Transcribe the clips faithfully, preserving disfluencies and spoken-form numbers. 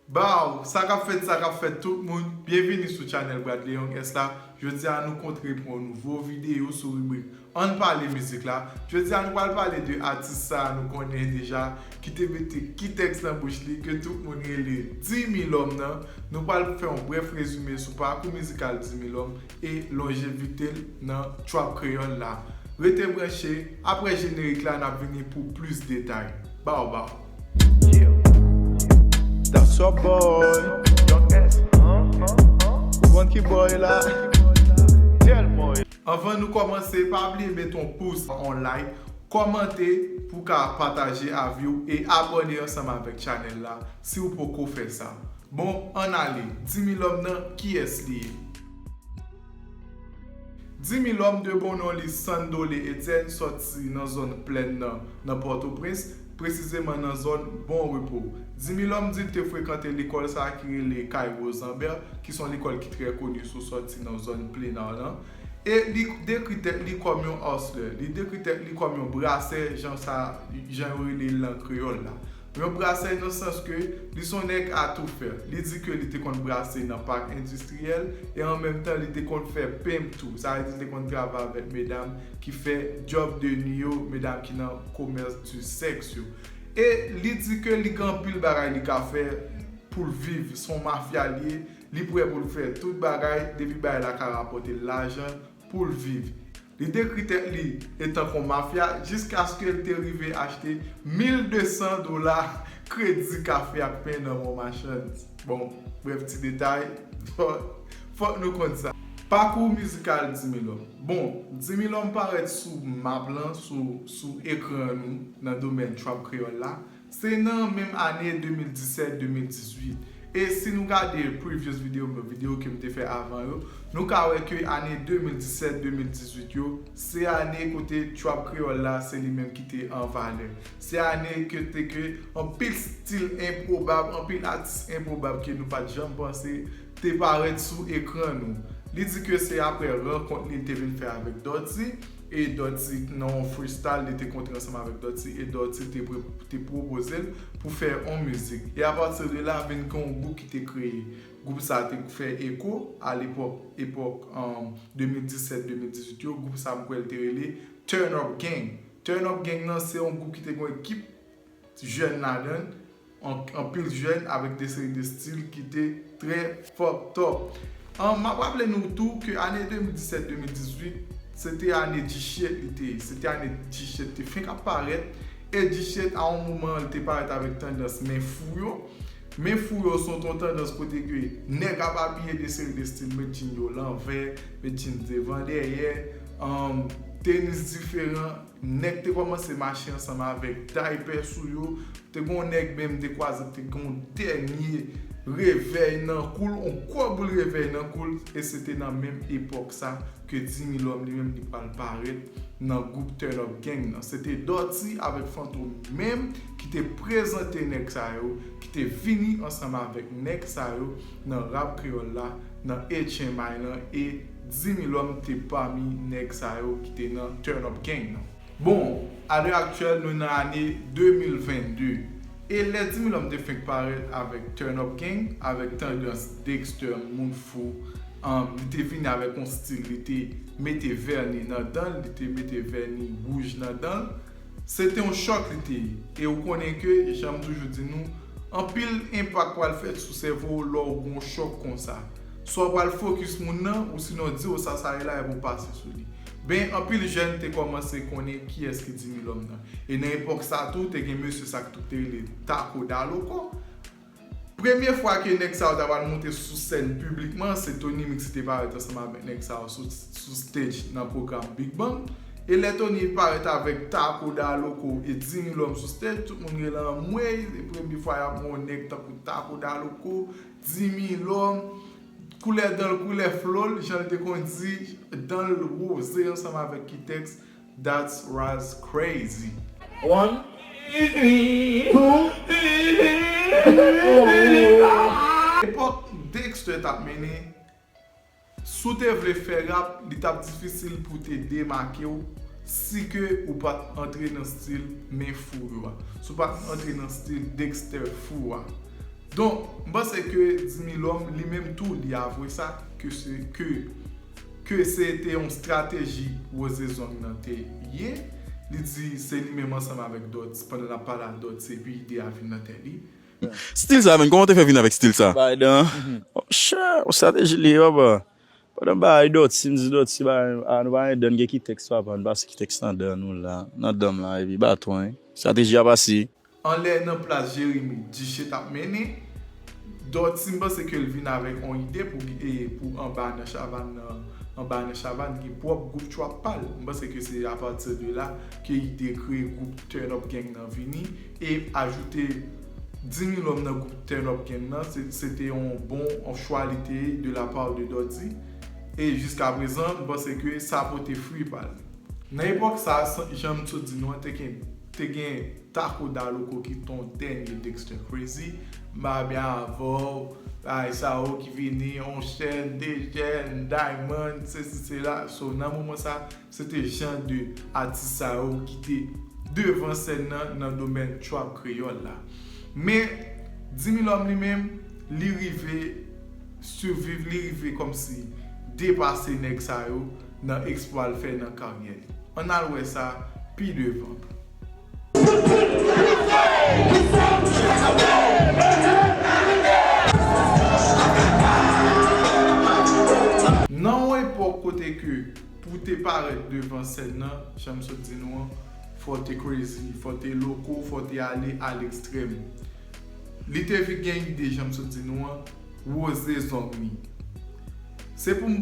Baw, sa k ap fèt, sa k ap fèt tout moun, byenvini sou channel Bradley Young S la. Jodi a nou kontre pou yon nouvo videyo sou ribrik Ann Pale Mizik la. Jodi a nou pral pale de atis sa a nou konnen deja, ki te mete Kitex nan bouch li, ke tout moun rele Dimilòm nan. Nou pral fè yon brèf rezime sou pakou mizikal Dimilòm e lonjevite l nan trap kreyòl la. Rete branche, apre jenerik la n ap vini pou plis detay. Baw baw. That's your boy. Ou konn ki boy la? Anvan nou kòmanse, pa bliye mete yon pous, yon like, kòmante pou w ka pataje avi w e abòne ansanm avèk channel la si w poko fè sa. Bon, ann ale, Dimilòm nan, kiyès li ye? Dimilòm de bon non li Sandole Etienne, sòti nan zòn Plèn nan, nan Pòtoprens, presizeman nan zòn Bon Repo. Dimilòm di l te frekante lekòl sa a ki rele Kay Rosanbert, ki se yon lekòl ki trè koni si w sòti nan zòn Plenard lan. E li dekri tèt li kòm yon hustler, li dekri tèt li kòm yon brasè, jan sa, jan yo rele l nan kreyòl la. Yon brasè nan sans ke li se yon nèg atoufè. Li di ke li te konn brase nan pak endistriyèl e an menm tan li te konn fè pimp tou. Sa vle di li te konn travay avèk medam ki fè djòb de nwi yo, medam ki nan komès di sèks yo. E li di ke li gen anpil bagay li ka fè pou l viv. Se yon mafya li ye, li prè pou l fè tout bagay depi bagay la ka rapòte l lajan pou l viv. Li dekri tèt li etan kon mafya jiskaske l te rive achte mil de san dola kredi kafe ak pen nan Bon Machann. Bon, brèf ti detay, fò, fòk nou konn sa. Pakou mizikal Dimilòm. Bon, Dimilòm parèt sou map lan, sou, sou ekran nou, nan domèn trap kreyòl la. Se nan menm ane de mil disèt, de mil dizuit. E si nou gade previous video m yo, videyo ke m te fè avan yo, nou ka wè ke ane de mil disèt, de mil dizuit yo, se ane kote trap kreyòl la, se li menm ki te an valè. Se ane ke te ke anpil stil enpwobab, anpil atis enpwobab ke nou pa t janm panse te parèt sou ekran nou. Li di ke se aprè rankont li te vin fè avèk Dutty, e Dutty nan yon freestyle li te kontre ansanm avèk Dutty, e Dutty te, pre- te pwopoze l pou fè yon mizik. E apati de la, vin gen yon gwoup ki te kreye. Gwoup sa te fè eko a lepòk, epòk, um, de mil disèt, de mil dizuit yo, gwoup sa m kwè l te rele Turn Up Gang. Turn Up Gang nan se yon gwoup ki te gen yon ekip jèn ladan l, an- anpil jèn avèk de seri de stil ki te trè fucked up. An, m ap raple nou tou ke ane de mil disèt, de mil dizuit, se te ane G-Shit li te ye. Se te ane G-Shit te fenk ap parèt. E G-Shit, a yon moman, li te parèt avèk tandans men fou yo. Men fou yo se yon tandans kote ke nèg ap abiye de seri de stil, met djin yo lanvè, met djin devan dèyè, um, tenis diferan, nèg te kòmanse mache ansanm avèk daypè sou yo. Te gen yon nèg menm te kwaze, te gen yon dènye revèy nan kou l, yon gwo boul revèy nan kou l, e se te nan menm epòk sa ke Dimilòm li menm li pral parèt nan gwoup Turn Up Gang nan. Se te Dutty avèk Fantom menm ki te prezante nèg sa yo, ki te vini ansanm avèk nèg sa yo nan rap kreyòl la, nan H M I lan, e Dimilòm te pami nèg sa yo ki te nan Turn Up Gang nan. Bon, alè aktyèl, nou nan ane de mil vennde. E lè Dimilòm te fenk parèt avèk Turn Up Gang, avèk tandans Dexter, moun fou, um, li te vini avèk yon stil, li te mete vèni nan dan l, li te mete vèni wouj nan dan l. Se te yon chòk li te ye. E ou konnen ke, jan m toujou di nou, anpil enpak pral fèt sou sèvo w lè w gen yon chòk konsa. Swa w pral fokis moun nan, ou sinon di w sa sa ye la epi w pase sou li. Ben, anpil jèn te kòmanse konnen kiyès ki Dimilòm nan. E nan epòk sa tou, te gen mesye sa k tou te rele Taco Daloko. Premye fwa ke nèg sa yo ta pral monte sou sèn piblikman, se Tony Mix ki te parèt ansanm avèk nèg sa yo sou, sou stage nan pwogram Big Bang. E lè Tony parèt avèk Taco Daloko e Dimilòm sou stage, tout moun rele anmwey, se premye fwa y ap wè yon nèg tankou Taco Daloko, Dimilòm, koulè dan l, koulè flow l, jan l te konn di, dan l woze ansanm avèk Kitex, that's was crazy. One, two, three, four. Epòk Dexter t ap mennen, si w te vle fè rap, li t ap difisil pou w te demake w si ke ou pa t antre nan stil men fou yo a. Si w pa t antre nan stil Dexter fou a. Donk, m panse ke Dimilòm li menm tou li avwe sa, ke se ke ke se te yon strateji Rose Zong nan te ye. Li di se li menm ansanm avèk Dòti, pandan l ap pale ak Dòti, epi ide a vin nan tèt li. Stil sa menm, kòman w te fè vin avèk stil sa? Bay dan. Oh, sure, yon strateji li ye, papa. Pandan bay Dòti, m di Dòti, bay, a, nou pa gen dan, gen ki tèks, papa, nou pase ki tèks nan dan nou la, nan dan m la, epi baton, wi. Strateji a pase. Anlè nan plas Jeremi Diche t ap mennen, Dòti m panse ke l vin avèk yon ide pou e, pou anba nan Chavann nan anba nan Chavann gen pwòp gwoup trap pa l. M panse ke se apati de la ke ide kreye gwoup Turn Up Gang nan vini e ajoute Dimilòm nan gwoup Turn Up Gang nan, se te yon bon chwa li te ye de la part de Dòti. E jiska prezan, m panse ke sa pote fwi pa l. Nan epòk sa, jan m sot di nou an, te gen te gen Taco Daloko ki t on dènye Dexter Crazy, m pa byen avè w, bagay sa yo ki vini, on chèn, de chèn, Diamond, sesi, sela. So, nan moman sa, se te jan de atis sa yo ki te devan sèn nan nan domèn trap kreyòl la. Men, Dimilòm li menm, li rive siviv, li rive kòmsi depase nèg sa yo nan eksplwa l fè nan karyè li. Ann al wè sa pi devan. Nan yon epòk kote ke pou te parèt devan sèn nan, jan m sot di nou an, fò w te crazy, fò w te loko, fò w te ale a lekstrèm. Li te vin gen ide, jan m sot di nou an, Rose Zong li. Se pou m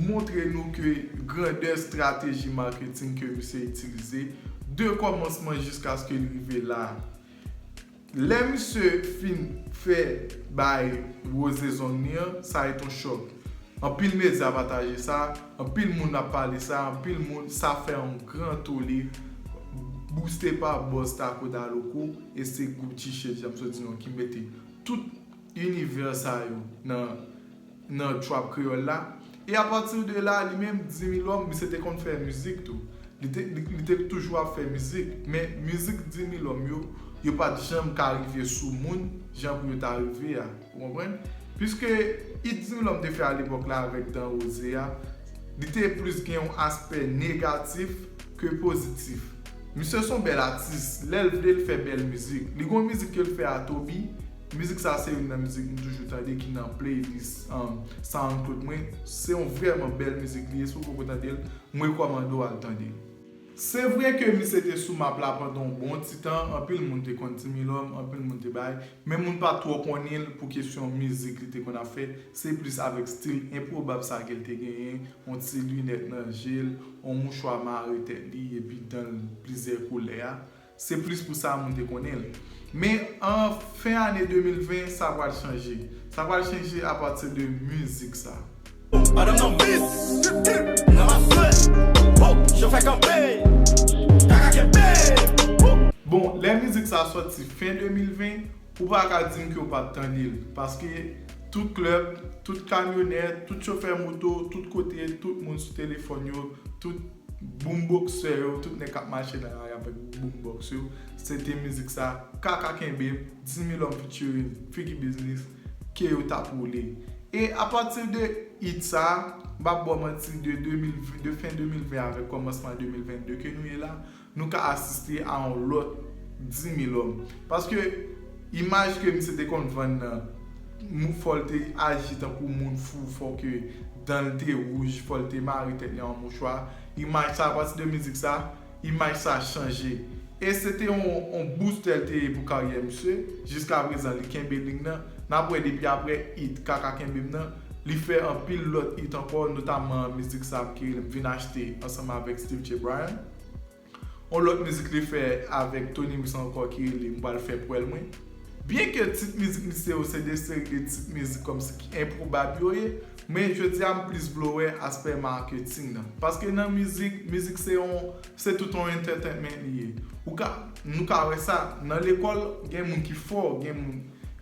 montre nou ke grandè strateji maketing ke misye itilize, de kòmansman jiskaske l rive la. Lè misye fin fè bay Rose Zong li an, sa e t on chòk. Anpil medya pataje sa, anpil moun ap pale sa, anpil moun, sa fè yon gran tole, booste pa bòs Taco Daloko, e se gwoup T-Shirt, jan m sot di nou an, ki mete tout inivè sa yo nan nan trap kreyòl la. E apati de la, li menm, Dimilòm, misye te konn fè mizik tou. Li te, li, li te toujou ap fè mizik. Men mizik Dimilòm yo, yo pa t janm ka rive sou moun jan pou yo ta rive a. Ou konprann? Piske it Dimilòm te fè alepòk la avèk Dan Woze a, li te plis gen yon aspè negatif ke pozitif. Misye se yon bèl atis. Lè l vle, l fè bèl mizik. Li gen yon mizik ke l fè a Toby. Mizik sa se youn nan mizik m toujou tande ki nan playlist um, SoundCloud mwen. Se yon vrèman bèl mizik li ye. Si w poko tande l, m rekòmande w al tande l. Se vre ke misye te sou map la pandan yon bon ti tan, anpil moun te konn Dimilòm, anpil moun te bay, men moun pa twò konnen l pou kesyon mizik li te konn ap fè, se plis avèk stil enpwobab sa ke l te genyen, yon ti linèt nan je l, yon mouchwa mare tèt li, epi dan l plizyè koulè a. Se plis pou sa moun te konnen l. Men an fen ane de mil ven, sa pral chanje. Sa pral chanje apati de mizik sa. Madanm nan vit, nan mafè, ho, chofè kanpe, kaka kenbe. Bon, lè mizik sa sòti fen de mil ven, ou pa ka di m ke w pa t tande l. Paske tout klèb, tout kamyonèt, tout chofè moto, tout kote, tout moun sou telefòn yo, tout boomboxè yo, tout nèg k ap mache nan lari avèk boombox yo, se te mizik sa, Kaka Kenbe, Dimilòm featuring Figi Business, ke yo t ap woule. E apati de it sa, m p ap ba w manti, de de mil ven, de fen de mil ven avèk kòmansman de mil vennde ke nou ye la, nou ka asiste a yon lòt Dimilòm. Paske imaj ke misye te konn vann nan, fò l te aji tankou moun fou, fò ke dan l te wouj, fò l te mare tèt li an mouchwa. Imaj sa, apati de mizik sa, imaj sa chanje. E se te yon, yon booster l te ye pou karyè misye. Jiska prezan, li kenbe liy nan. N ap wè depi apre it Kaka Kenbe m nan, li fè anpil lòt it ankò, notamman mizik sa ki rele M Vin Achte ansanm avèk Steve J Bryan. Yon lòt mizik li fè avèk Tony Mix ankò ki rele M Pral Fè Pwèl Mwen. Byenke tit mizik misye yo se de seri de tit mizik kòmsi ki enpwobab yo ye, men jodi a m plis vle wè aspè maketing nan. Paske nan mizik, mizik se yon, se tout yon entertainment li ye. Ou ka, nou ka wè sa, nan lekòl, gen moun ki fò, gen moun,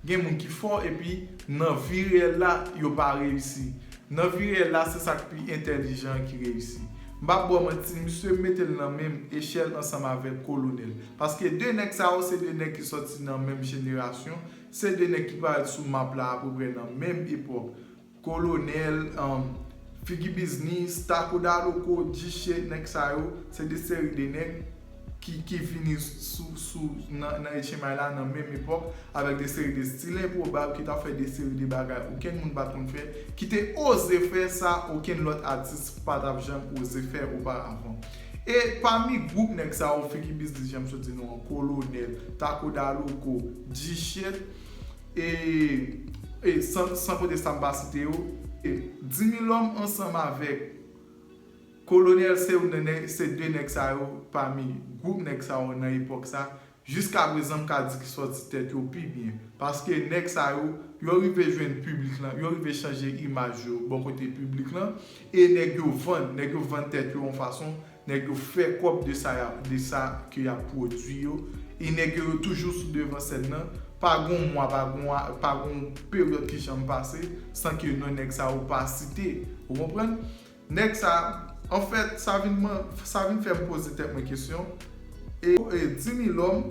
gen moun ki fò, epi nan vi reyèl la, yo pa reyisi. Nan vi reyèl la, se sa k pi entèlijan an ki reyisi. M p ap ba w manti, misye mete l nan menm echèl ansanm avèk Kolonèl. Paske de nèg sa yo, se de nèg ki sòti nan menm jenerasyon, Se de nèg ki parèt sou map la apeprè nan menm epòk. Kolonèl, um, Figi Biznis, Tako Daloko, G-Shit, nèg sa yo, se de seri de nèg ki, ki vini sou, sou, nan, nan H M I la nan menm epòk, avèk de seri de stil enpwobab ki t ap fè de seri de bagay okenn moun pa t konn fè, ki te oze fè sa okenn lòt atis pa t ap janm oze fè oparavan. E pami gwoup nèg sa yo, Figi Biznis, jan m sot di nou an, Kolonèl, Tako Daloko, G-Shit, e, e san, san konte sa m pa site yo, e Dimilòm ansanm avèk Kolonèl, se youn nan nèg, se de nèg sa yo pami gwoup nèg sa yo nan epòk sa, jiska prezan m ka di ki sòti tèt yo pi byen. Paske nèg sa yo, yo rive jwenn piblik lan, yo rive chanje imaj yo bò kote piblik lan, e nèg yo vann, nèg yo vann tèt yo yon fason, nèg yo fè kòb de sa y ap, de sa ke y ap pwodui yo, e nèg yo, yo toujou sou devan sèn nan, pa gon mwa, pa gon, pa gon peryòd ki janm pase, san ke non nèg sa yo pa site. Ou konprann? Nèg sa, anfèt, sa vin, sa vin fè m poze tèt mwen kesyon. E, e Dimilòm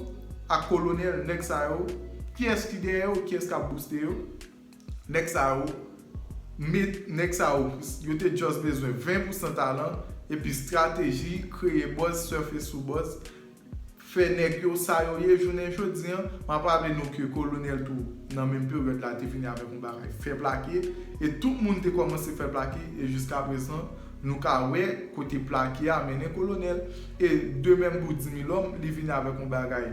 ak Kolonèl, nèg sa yo, kiyès ki dèyè yo, kiyès k ap bouste yo? Nèg sa yo, met, nèg sa yo, yo te just bezwen ven pousan talan, epi estrateji, kreye buzz, surfe sou buzz, fè nèg yo sa yo ye jounen jodi an. M ap raple nou ke Kolonèl tou, nan menm peryòd la, te vini avèk yon bagay fè plake, e tout moun te kòmanse fè plake, e jiska prezan, nou ka wè kote plake a mennen Kolonèl. E de menm pou Dimilòm, li vini avèk yon bagay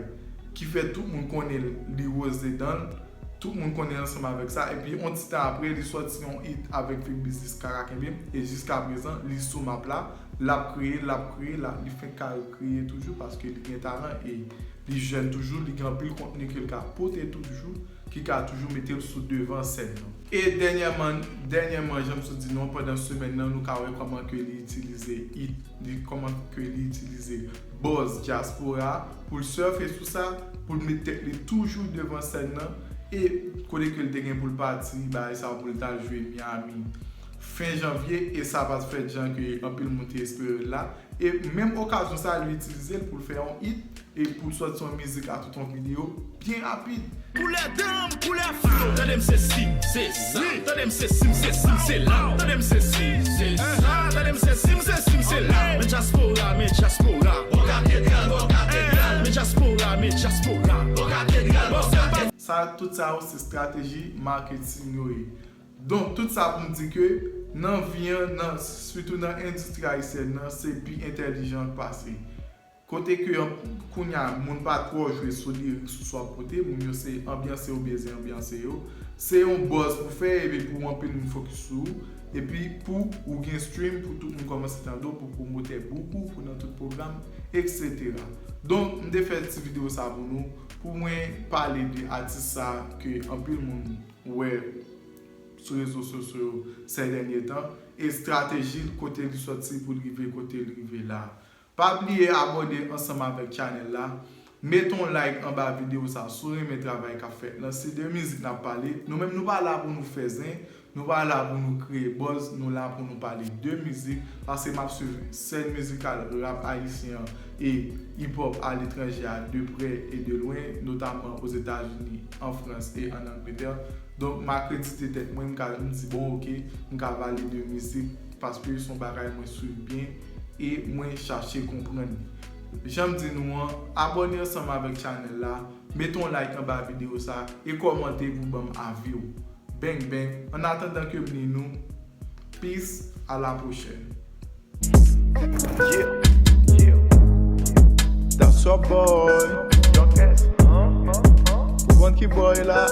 ki fè tout moun konnen l, li woze dan l. Tout moun konnen ansanm avèk sa. Epi, yon ti tan apre, li sòti yon hit avèk Figi Biznis, Kara Kenbe m. E jiska prezan, li sou map la. L ap kreye, l ap kreye, l ap, li fenk ka kreye toujou paske li gen talan e li jèn toujou, li gen anpil kontni ke l ka pote toujou, ki ka toujou mete l sou devan sèn nan. E dènyèman, dènyèman, jan m sot di nou an, pandan semèn nan, nou ka wè kòman ke li itilize hit, li, kòman ke li itilize buzz dyaspora pou l surfe sou sa, pou l met tèt li toujou devan sèn nan, e kote ke l te gen pou l pati, bagay sa pou l t al jwe Miami fen janvye, e sa pa t fèt jan ke anpil moun te espere l la. E menm okazyon sa, li itilize l pou l fè yon hit, e pou l sòti yon mizik a tout yon videyo byen rapid. Koulè dan m, koulè flow. Tande m se si, se sa. Tande m se si, m se si, m se la. Tande m se si, se sa. Tande m se si, m se si, m se la. Men dyaspora, men dyaspora. Bò katedral, bò katedral. Men dyaspora, men dyaspora. Bò katedral, bò katedral. Sa, tout sa yo se estrateji maketing yo ye. Donk, tout sa pou m di ke nan vi an, nan, sitou nan endistri ayisyèn nan, se pi entèlijan k pase. Kote ke, kounye a, moun pa twò jwe sou lirik, sou sa w ap pote, moun yo se anbyanse yo bezwen anbyanse yo. Se yon buzz pou fè, epi pou anpil moun fokis sou ou, epi pou ou gen stream, pou tout moun kòmanse tande w, pou pwomotè book ou, pou nan tout pwogram, et cetera. Donk, m te fè ti videyo sa pou nou, pou mwen pale de atis sa ke anpil moun wè sou rezo sosyo yo sè dènye tan, e estrateji l kote li sòti pou l rive kote l rive la. Pa bliye abòne ansanm avèk channel la. Mete yon like anba videyo sa si w renmen travay k ap fèt lan. Se de mizik n ap pale. Nou menm, nou pa la pou nou fè zen, nou pa la pou nou kreye buzz, nou la pou nou pale de mizik, paske m ap swiv sèn mizikal rap ayisyen an e hip hop aletranje a de prè e de lwen, notamman Ozetazini, an Frans e ann Angletè. Donk, m akredite tèt mwen, m ka, m di, bon, oke, m ka pale de mizik, paske se yon bagay mwen swiv byen e mwen chache konprann li. Jan m di nou an, abòne ansanm avèk channel la, mete yon like anba videyo sa e kòmante pou ban m avi w. Bang, bang. An atandan ke m li nou, peace, à la prochaine. Yeah, yeah. That's your boy. Young S. Ou konn ki boy la?